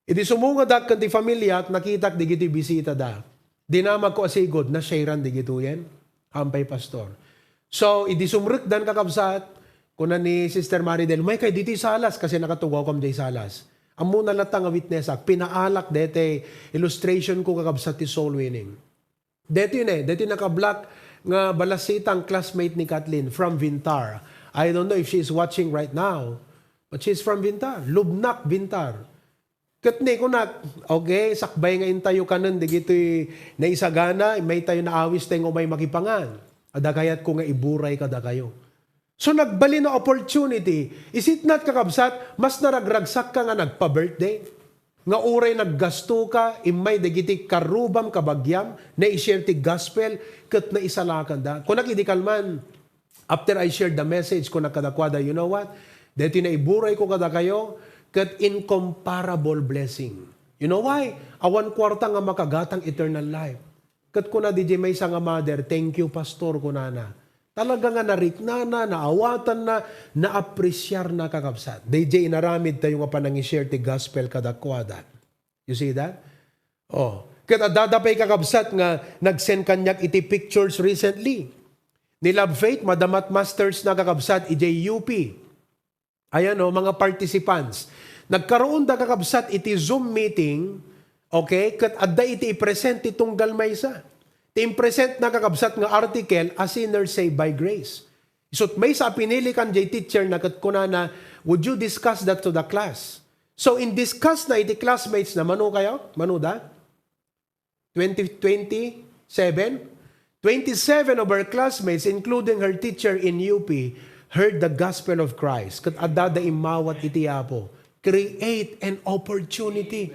Idi sumungadak ken ti familiak, nakitak digiti bisita da. Dinamagko a sigud, na-sharean digituyen. Hampay pastor. So, idi sumrekdan, kakabsat, kuna ni Sister Maridel, "Umayka ditoy salas, kasi nakatugawkam diay salas." Ammona latta nga witnessak, pinaalak dete illustration ko, kakabsat, ti soul winning. Detoy ne, detoy naka-black nga balasitang classmate ni Kathleen from Vintar. I don't know if she is watching right now, but she's from Vintar. Lubnak, Vintar. Ket ni kunak, okay, sakbay nga intayo kanen digitoy naisagana, maytayo naawis tay nga umay makipangan. Adda kayatko nga iburay kadakayo. So, nagbalin a opportunity. Is it not, kakabsat, mas naragragsakka nga nagpa-birthday? Nga uray naggastoka, immay dagiti karrubam, kabagiam, nai-share ti gospel, ket naisalakanda. Kunak idi kalman, after I shared the message, kunak kadakuada, "You know what? Daytoy naiburay ko kadakayo, ket incomparable blessing." You know why? Awan kuarta nga makagatang eternal life. Ket kuna diay maysa nga mother, "Thank you, Pastor," kunana. Talaga nga nariknana, naawatanna, naapresiarna, kakabsat. Daydiay inaramid tayo nga panangi-share ti gospel kadakuada. You see that? Oh, ket adda pay, kakabsat, nga nag-send kaniak iti pictures recently. Ni Love Faith, madama ti masters na, kakabsat, idiay U P. Ayan, oh, mga participants. Nagkaroon da, kakabsat, iti Zoom meeting, okay? Ket adda iti i-present ti tunggal maysa. Ti impresent na, kakabsat, nga article, A Sinner Saved by Grace. Isut' maysa a pinili kan jay teacher na ket kunana, "Would you discuss that to the class?" So, in discuss na iti classmates na, mano kayo? Mano da? Twenty, twenty-seven? Twenty-seven of her classmates, including her teacher in U P, heard the gospel of Christ. Ket adda da immawat iti Apo. Create an opportunity.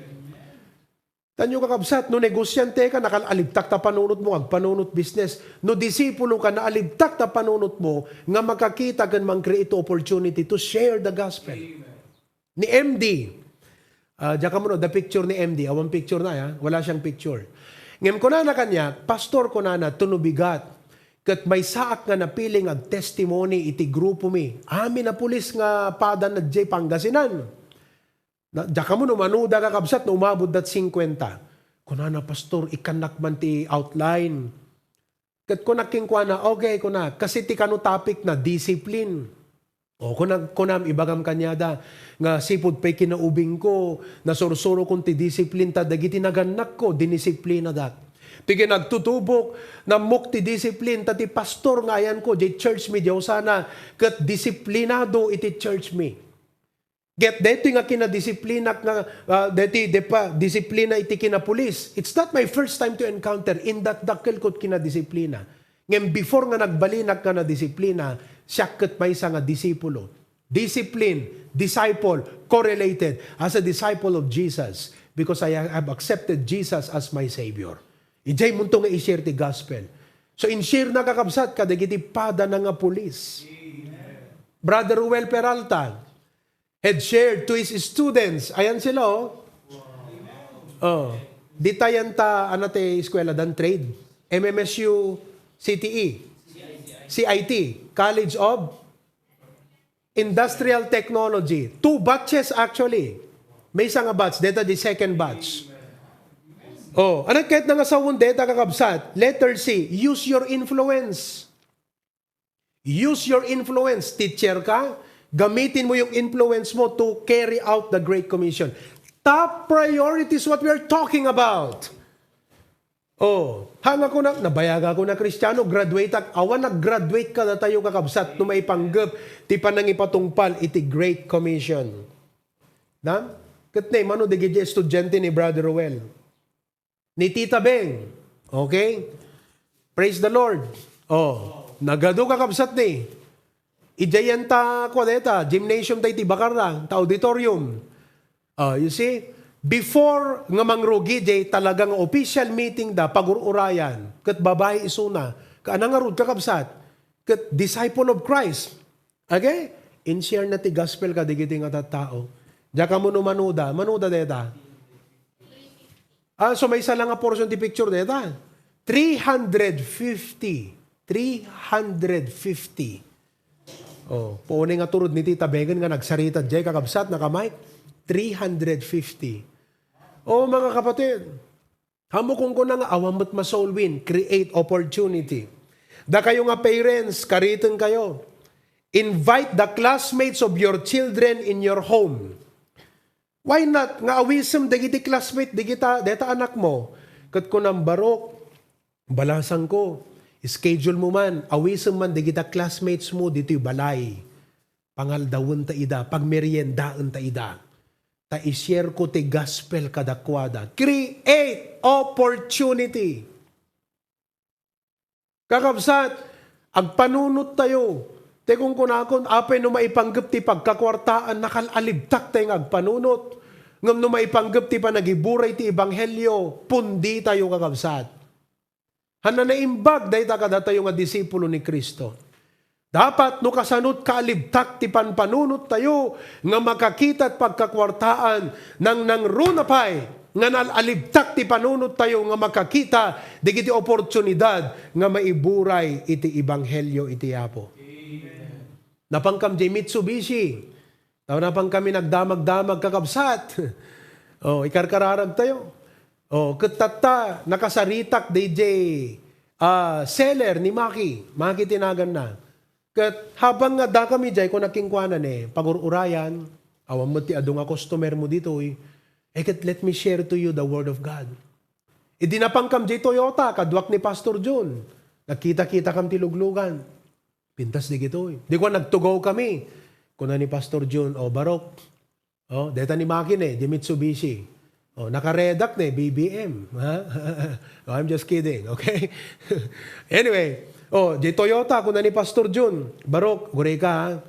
Tanyo, kakabsat, no negosyante ka, nakal-alibtak ta panunot mo, agpanunot business. No disipulo ka, naalibtak ta panunot mo, nga makakita ken mang-create opportunity to share the gospel. Ni M D, ah, diak ammo no, the picture ni M D, awan picture na, ya? Wala siyang picture. Ngem kunana kaniak, "Pastor," kunana, "tunubigat. Ket maysaak nga napili nga agtestimony iti grupo mi. Amin a pulis nga pada na diay Pangasinan." Na, diak ammo no mano da, kakabsat, no umabot dat singkwenta. Kunana, "Pastor, ikkannak man ti outline." Ket kunak kenkuana, "Okay," kuna, "kasi ti kano topic na, discipline." O, kuna, kunam, ibagam kaniada, nga sipud pay kinaubingko, nasursurokon ti discipline ta dagiti nagannakko, dinisciplinadak. Ti kinagtutubok, nammok ti discipline, ta ti pastor nga ayanko, di church mi, di usana, ket disiplinado iti church mi. Ket daytoy nga kinadisiplinak nga, ah, daytoy, di pa, disiplina iti kinapulis. It's not my first time to encounter. Indatdakkelko ti kinadisiplina. Ngem before nga nagbalinak nga nadisiplina, siak ket maysa nga disipulo. Discipline, disciple, correlated as a disciple of Jesus because I have accepted Jesus as my Savior. Idiay munto nga i-share ti gospel. So, in-share na, kakabsat, kadagiti pada na nga pulis. Brother Ruel Peralta, had shared to his students. Ayan sila, oh. Oh. Dita yan ta, ano ti eskwela dan, trade? M M S U C T E. C I T, College of Industrial Technology. Two batches actually. Maysa nga batch, deta di second batch. Oh, ano ket nangasawon deta, kakabsat? Letter C, use your influence. Use your influence. Teacher ka, gamitin mo yung influence mo to carry out the Great Commission. Top priority is what we are talking about. Oh, ha nga kuna, nabayaga ko na Kristiano, graduate ak. Awan nag-graduate kadatayo, kakabsat, no maipanggep ti panangipatungpal iti Great Commission. Na? Ket ne, mano dagiti estudiante ni Brother Ruel? Ni Tita Beng. Okay? Praise the Lord. Oh, nagadu, kakabsat, ni. Idiay yan ta, kua deta, gymnasium ta iti Bacarra, ta auditorium. Ah, you see? Before nga mangrugi, jay talaga nga official meeting da, pagur-urayan, ket babai isuna, kaana ngarud, kakabsat, ket disciple of Christ. Okay? In-share na ti gospel kadigiti nga tattao. Diak ammo no mano da, mano da deta. Ah, so maysa la nga portion ti picture deta. Three hundred fifty. Three hundred fifty. Oh, puonay nga turod ni Tita Begen nga nagsarita diay, kakabsat, naka-mic. Three hundred fifty. Oh, mga kapatid, ammo kunkuna nga awan met ma-soul win, create opportunity. Dakayo nga parents, kariteng kayo. Invite the classmates of your children in your home. Why not nga awisem dagiti classmate digita, deta anakmo? Ket kunam, "Barok, balasangko, schedule mo man, awisem man dagita classmates mo ditoy balay. Pangaldawenta ida, pagmeriendaenta ida. Ta i-share ko ti gospel kadakuada." Create opportunity. Kakabsat, agpanunot tayo. Ti kunkunakon, apay no maipanggep ti pagkakuartaan, nakal-alibtak tayo nga agpanunot. Ngem no maipanggep ti panagiburay ti ebanghelio, pundi tayo, kakabsat. Haan a naimbag dayta kadatayo nga disipulo ni Cristo. Dapat no kasanot kaalibtak ti panpanunot tayo nga makakita ti pagkakuartaan, nangnangruna pay nga nal-alibtak ti panunottayo nga makakita dagiti oportunidad nga maiburay iti ebanghelio iti Apo. Napankam diay Mitsubishi. Tao napankami nagdamagdamag, kakabsat. Oh, ikarkararagtayo. Oh, ket tatta, nakasaritak diay, ah, seller ni Maki. Maki ti naganna. Ket habang nga dakami diay, kuna kenkuana ne, pagur-urayan, awan met ti adu nga customer mo ditoy. Eh, ket let me share to you the word of God. Idi napankam diay Toyota, kaduak ni Pastor Jun. Nagkita-kitakam ti luglugan. Pintas dagitoy. Di kua nagtugaw kami. Kuna ni Pastor Jun, "O, barok." Oh, deta ni Maki ne, di Mitsubishi. Oh, nakaredak ne, B B M. Ha? Oh, I'm just kidding, okay? Anyway, oh, di Toyota, kuna ni Pastor Jun, "Barok, gurika, ha?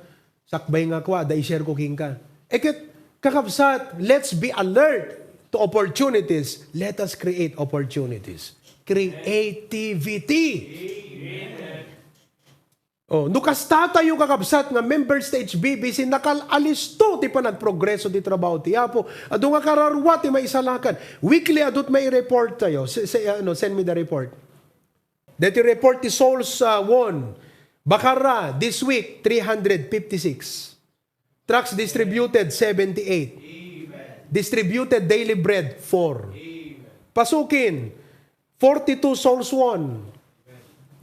Sakbay nga kua, da i-share ko kenka." Eh, ket, kakabsat, let's be alert to opportunities. Let us create opportunities. Creativity. Oh, no kastatayo, kakabsat, nga members ti H B B C, nakal-alisto ti panagprogreso ti trabaho ti Apo. Adu nga kararua ti maisalakan. Weekly, adut may report tayo. Se-, se-, ano, send me the report. Deti report ti souls, ah, won. Bacarra, this week, three hundred fifty-six. Tracts distributed, seventy-eight. Distributed daily bread, four. Pasukin, forty-two souls won.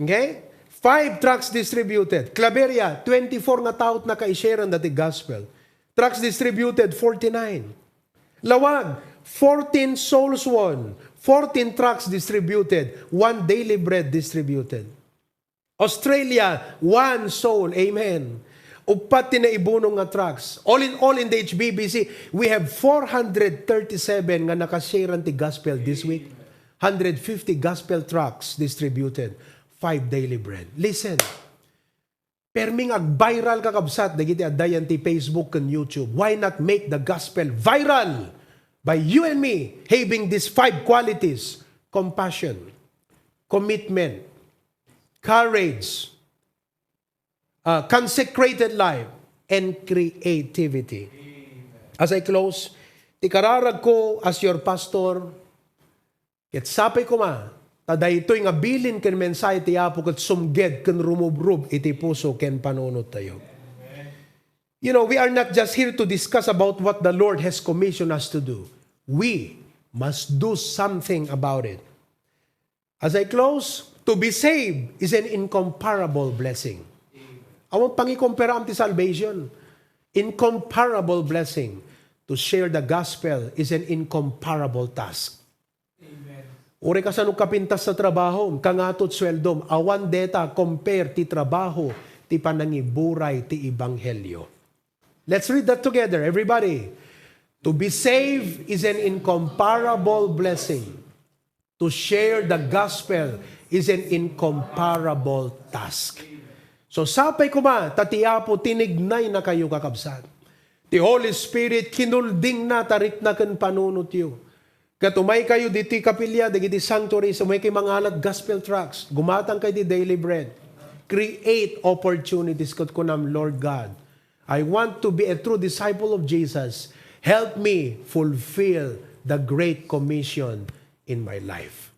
Okay? Five tracts distributed. Claveria, twenty-four nga tao't nakaisharean dati gospel. Tracts distributed, forty-nine. Laoag, fourteen souls won, fourteen tracts distributed, one daily bread distributed. Australia, one soul. Amen. Uppat ti naibunong nga tracts. All in all, in the H B B C, we have four hundred thirty-seven nga nakasharean ti gospel this week. Hundred fifty gospel tracts distributed. Five daily bread. Listen. Permi nga ag-viral, kakabsat, dagiti adda yan ti Facebook ken YouTube. Why not make the gospel viral by you and me having these five qualities? Compassion, commitment, courage, uh, consecrated life, and creativity. As I close, ti kararagko as your pastor, ket sapay koma, ta daytoy nga bilin ken mensahe ti Apo ket sumged ken rumubrub iti puso ken panunottayo. You know, we are not just here to discuss about what the Lord has commissioned us to do. We must do something about it. As I close, to be saved is an incomparable blessing. Awan pangikomparaam ti salvation. Incomparable blessing. To share the gospel is an incomparable task. Uray kasano kapintas sa trabaho, kangatot sueldom, awan deta compare ti trabaho ti panangiburay ti ebanghelio. Let's read that together, everybody. To be saved is an incomparable blessing. To share the gospel is an incomparable task. So, sapay koma, ta ti Apo tinignayna kayo, kakabsat. Ti Holy Spirit, kinuldingna, tarikna ken panunotyo. Ket umay kayo ditoy kapilya, dagiti sanctuaries, umay kayo mangalat gospel tracts, gumatang kayo ti daily bread. Create opportunities, ket kunam, "Lord God, I want to be a true disciple of Jesus. Help me fulfill the great commission in my life."